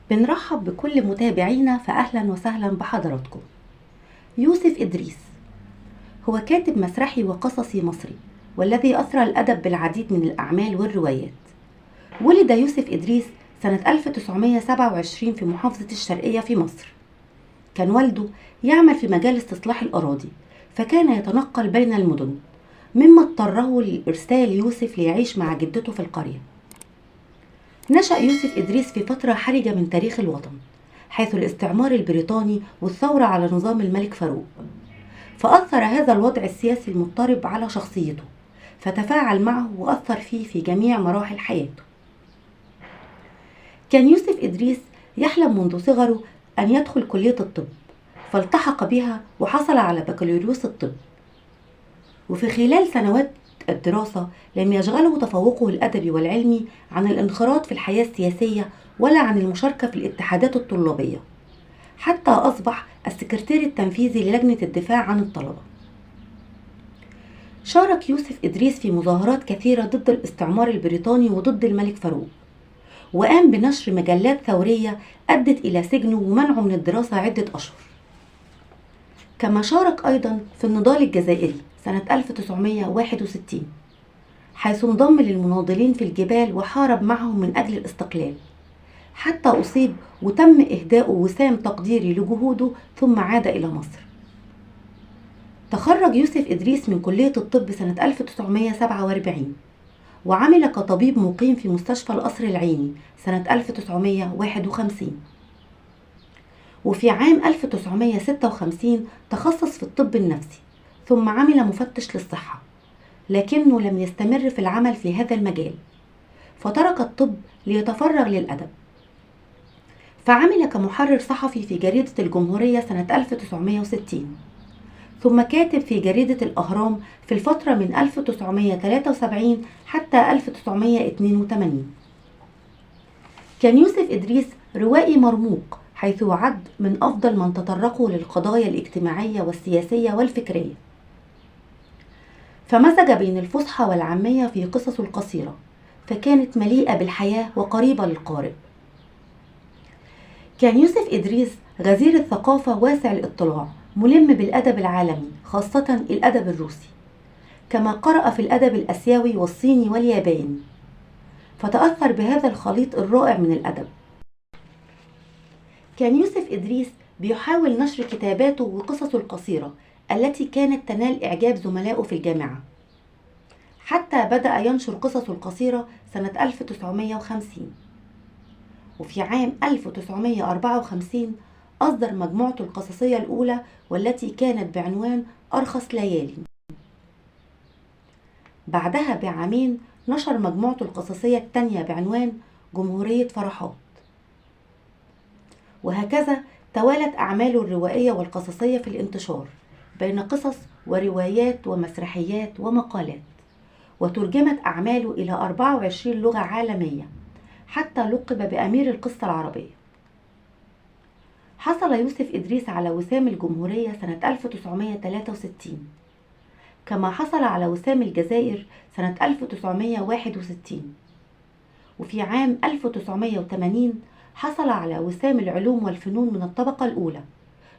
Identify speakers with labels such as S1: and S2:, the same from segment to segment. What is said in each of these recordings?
S1: بنرحب بكل متابعينا، فأهلا وسهلا بحضراتكم. يوسف إدريس هو كاتب مسرحي وقصصي مصري، والذي أثرى الأدب بالعديد من الأعمال والروايات. ولد يوسف إدريس سنة 1927 في محافظة الشرقية في مصر. كان والده يعمل في مجال استصلاح الأراضي، فكان يتنقل بين المدن، مما اضطره لإرسال يوسف ليعيش مع جدته في القرية. نشأ يوسف إدريس في فترة حرجة من تاريخ الوطن، حيث الاستعمار البريطاني والثورة على نظام الملك فاروق، فأثر هذا الوضع السياسي المضطرب على شخصيته، فتفاعل معه وأثر فيه في جميع مراحل حياته. كان يوسف إدريس يحلم منذ صغره أن يدخل كلية الطب، فالتحق بها وحصل على بكالوريوس الطب. وفي خلال سنوات الدراسة لم يشغله تفوقه الأدبي والعلمي عن الانخراط في الحياة السياسية ولا عن المشاركة في الاتحادات الطلابية، حتى أصبح السكرتير التنفيذي للجنة الدفاع عن الطلبة. شارك يوسف إدريس في مظاهرات كثيرة ضد الاستعمار البريطاني وضد الملك فاروق، وقام بنشر مجلات ثورية أدت إلى سجنه ومنعه من الدراسة عدة أشهر. كما شارك أيضا في النضال الجزائري سنة 1961، حيث انضم للمناضلين في الجبال وحارب معهم من أجل الاستقلال، حتى أصيب وتم إهداؤه وسام تقديري لجهوده، ثم عاد إلى مصر. تخرج يوسف إدريس من كلية الطب سنة 1947، وعمل كطبيب مقيم في مستشفى القصر العيني سنة 1951. وفي عام 1956 تخصص في الطب النفسي، ثم عمل مفتش للصحة، لكنه لم يستمر في العمل في هذا المجال، فترك الطب ليتفرغ للأدب. فعمل كمحرر صحفي في جريدة الجمهورية سنة 1960، ثم كاتب في جريدة الأهرام في الفترة من 1973 حتى 1982. كان يوسف إدريس روائي مرموق، حيث يعد من أفضل من تطرقوا للقضايا الاجتماعية والسياسية والفكرية، فمزج بين الفصحى والعامية في قصصه القصيرة، فكانت مليئة بالحياة وقريبة للقارئ. كان يوسف إدريس غزير الثقافة واسع الاطلاع، ملم بالأدب العالمي خاصة الأدب الروسي، كما قرأ في الأدب الأسيوي والصيني والياباني، فتأثر بهذا الخليط الرائع من الأدب. كان يوسف إدريس بيحاول نشر كتاباته وقصصه القصيرة التي كانت تنال إعجاب زملائه في الجامعة، حتى بدأ ينشر قصصه القصيرة سنة 1950. وفي عام 1954 أصدر مجموعته القصصية الأولى، والتي كانت بعنوان أرخص ليالي. بعدها بعامين نشر مجموعته القصصية الثانية بعنوان جمهورية فرحات. وهكذا توالت أعماله الروائية والقصصية في الانتشار بين قصص وروايات ومسرحيات ومقالات، وترجمت أعماله إلى 24 لغة عالمية، حتى لقب بأمير القصة العربية. حصل يوسف إدريس على وسام الجمهورية سنة 1963، كما حصل على وسام الجزائر سنة 1961. وفي عام 1980 حصل على وسام العلوم والفنون من الطبقة الأولى،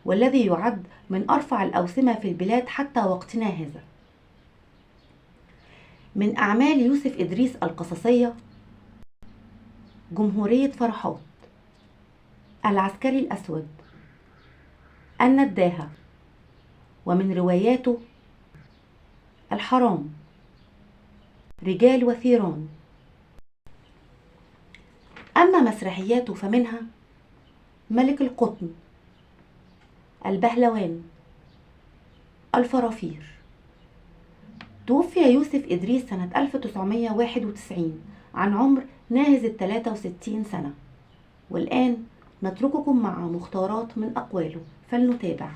S1: والذي يعد من أرفع الأوسمة في البلاد حتى وقتنا هذا. من أعمال يوسف إدريس القصصية: جمهورية فرحات، العسكري الأسود، النداهة. ومن رواياته الحرام، رجال وثيران. أما مسرحياته فمنها ملك القطن، البهلوان، الفرافير. توفي يوسف إدريس سنة 1991 عن عمر ناهز 63 سنة. والآن نترككم مع مختارات من أقواله، فلنتابع.